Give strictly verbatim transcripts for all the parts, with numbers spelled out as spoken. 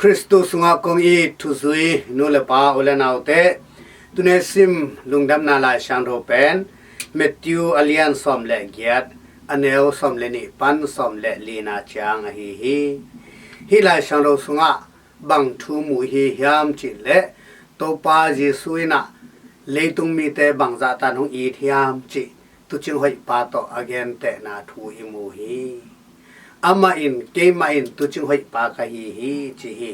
Khristu sungah kong it thuzui nu le pa u le naute, tuni sim lungdamna Lai Siangtho pen Matthew a lian sawm le giat, a neu sawm le nih pan sawm le lina ciang ahi hi. Hih Lai Siangtho sungah bang thu mu i hi hiam cih leh, Topa Jesu in ah leitung mite bangzah tan hong it hiam cih tuucing hoih pa tawh a gentehna thu i mu hi. Amah in, "Keimah in tuucing hoih pa ka hi hi," ci hi.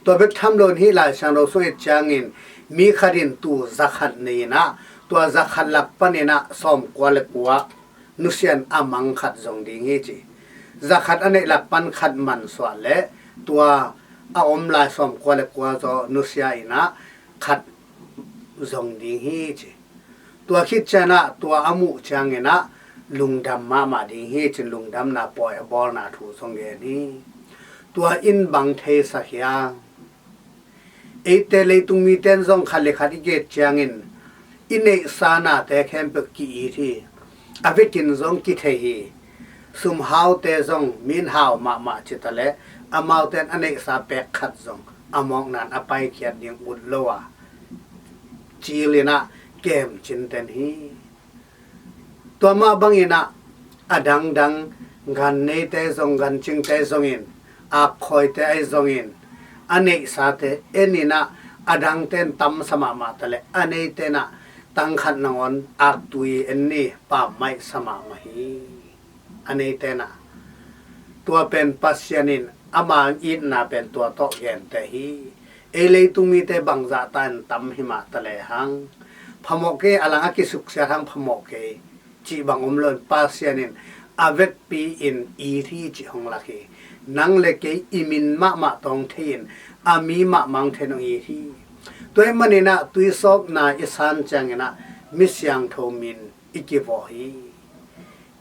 Tua bek tham loin hih Lai Siangtho sung et ciangin mi khat in tuu zakhat nei in ah, tua zakhat lak panin ah sawmkua le kua nusia in a mang khat zong ding hi ci. Zakhat a neih lak pan khat mansuah leh tua a om lai sawmkua le kua zaw nusia in ah khat zong ding hi ci. Tua khit ciang ah tua a muh ciangin ah lungdam mahmah ding hi ci-in lungdamna pawi a bawlna thu zong gen hi. Tua in bang theisak hiam? Eite leitung mite in zong khat le khat i et ciangin i neihsa nate khempeuh ki-it hi. A vekin zong kithei hi. Sumhaute zong mi in hau mahmah ci ta leh, amaute in a neihsa pek khat zong a mawkna in a paikhiat ding ut lo a, cil in ah kem cinten hi. Tua mah bangin ah a dangdang, gan neite zong, gan cingte zongin, ak khawite ahi zongin, a neihsate en in ah, a dangte in tamsa mahmah ta leh, a neite in ah tang khat nangawn ak tui en ni, pammaih sa mahmah hi. A neite in ah, tua pen Pasian in ama itna pen tua tawh genteh hi. Ei leitung mite bangzah tan tam hi mah ta lehang, phamawh kei, a lang a kisuksiat hang phamawh kei cih bang om loin Pasian in a vekpi-in it hi cih hong lak hi. Nang le kei i min mahmah tawh hong thei-in, a mi mahmah hong thei-in hong it hi. Tua ahih manin ah tuisawpna i san ciangin ah mi siangtho min i kivawh hi.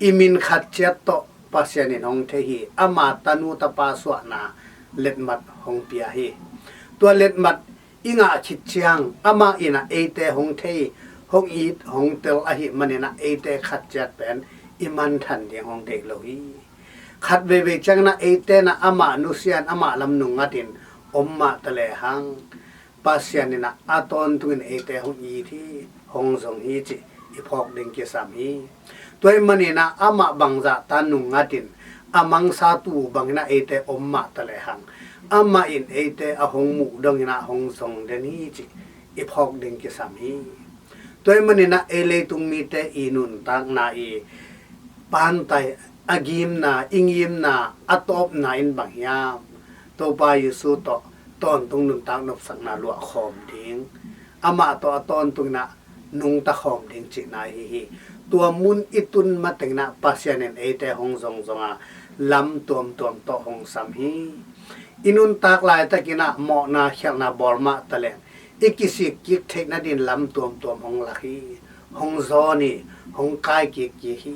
I min khat ciat tawh Pasian in hong thei hi. Ama tanu tapa suahna letmat hong pia hi. Tua letmat i ngah khit ciang, amah in ah eite hong thei, hong it, hong tel ahih manin ah eite khat ciat pen i manthan ding hong deih lo hi. Khat veivei ciangin ah eite in ah amah nusia in, amah lam nungngat in om mah ta lehang, Pasian in ah a tawntungin eite hong it hi, hong zong hi cih i phawk ding kisam hi. Tua ahih manin ah amah bangzah tan nungngat in, a mangsa tuu bangin ah eite om mah ta lehang, amah in eite a hong muh dongin ah hong zong den hi cih i phawk ding kisam hi. Tua ahih manin ah ei leitung mite i nuntakna, i pantai, a gimna, i ngimna, a tawpna in bang hiam? Topa Jesu tawh tawntung nuntak nopsakna luahkhawm ding, amah tawh a tawntungin ah nungta khawm ding cihna ahi hi. Tua mun i tun matengin ah Pasian in eite hong zongzong a, lam tuamtuam tawh hong sam hi. I nuntak laitakin ah mawhna khialhna bawl mah ta leng, i kisik kik theih nadin lam tuamtuam hong lak hi. Hong zawn hi, hong kai kik kik hi.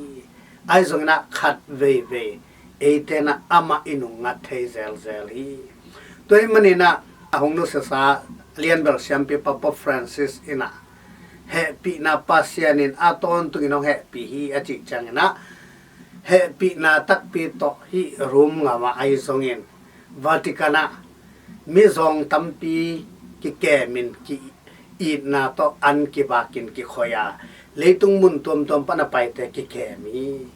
Ahi zongin ah khat veivei eite in ah amah i nungngat thei zelzel hi. Tua ahih manin ah a hong nusiasa lianbel siampipa Pope Francis in ah, hehpihna Pasian in a tawntungin hong hehpih hi a cih ciangin ah, hehpihna takpi tawh hih Rome gam ah ahi zongin, Vatican ah mizawng tampi kikemin, ki-itna tawh an kivakin kikhoih a, leitung mun tuamtuam pan a paite kikem hi.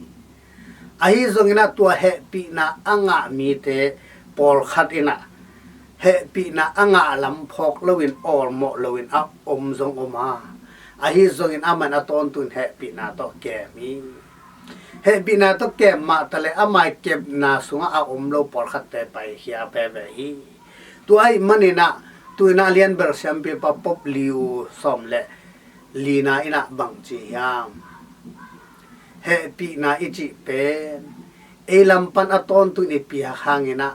Ahi zongin ah tua hehpihna a ngah mite pawlkhat in ah hehpihna a ngah lam phawk loin, awlmawh loin a om zong om a, ahi zongin amah in a tawntungin hehpihna tawh kem hi. Hehpihna tawh kem mah ta leh, amah i kepna sungah a om lo pawlkhatte paikhia veve hi. Tua ahih manin ah tu-in ah lianbel siampipa Pope Leo sawm le lina in ah bang ci hiam? Hehpihna i cih pen ei lam pan a tawntungin i piak hangin ah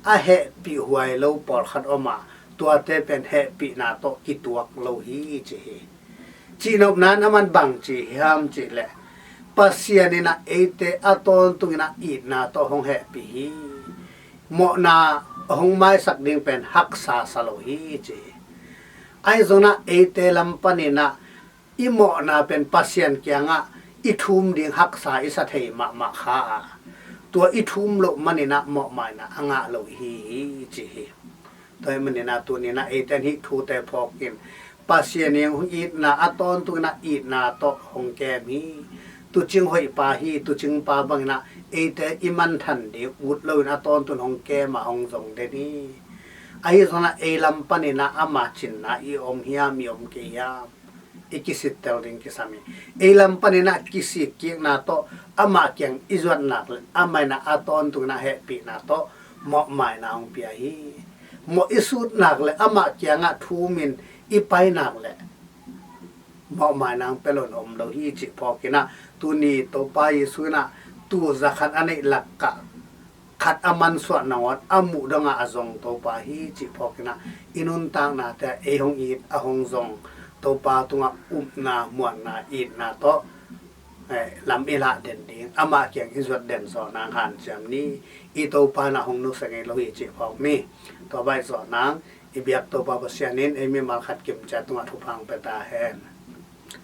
a hehpih huai lo pawlkhat om a, tuate pen hehpihna tawh kituak lo hi ci hi. Cihnopna in amah in bang ci hiam cih leh, Pasian in ah eite a tawntungin ah itna tawh hong hehpih hi. Mawhna hong maisak ding pen haksa sa lo hi ci hi. Ahi zongin ah eite lam panin ah i mawhna pen Pasian kiangah i thum ding haksa i sa thei mahmah kha a, tua i thum loh manin ah mawhmaina a ngah lo i hi hi ci hi. Tua ahih manin ah tuni-in ah eite in hih thute phawk in Pasian in hong itna a tawntung in ah itna tawh hong kem hi. Tuucing hoih pa hi. Tuucing pa bangin ah eite i manthan ding ut loin a tawntung hong kem a hong zong den hi. Ahi zongin ah ei lam panin ah ama cinna i om hiam, i om kei hiam, i kisittel ding kisam hi. Ei lam panin ah kisik kikna tawh amah kiang i zuat nak leh amah in ah a tawntung in ah hehpihna tawh mawhmaina hong pia hi. Mawh i sut nak leh amah kiangah thumin i pai nak leh mawhmaina hong pia lo in om lo hi cih phawk in ah, tuni Topa Jesu in ah tuu za khat a neih lakah khat a mansuah nangawn a muh dongah a zong Topa hi cih phawk in ah, i nuntaknate ah ei hong it a hong zong Topa tungah upna, muanna, itna tawh eh, lam i lah den ding, amah kiang i zuat den zawh nang hanciam ni. I Topa in ah hong nusia ngei lo hi cih phawk ni. Tua bang zawh nang i biak Topa Pasian in ei mimal khat kimciat tungah thupha hong pia ta hen.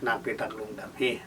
Nakpi tak lungdam hi.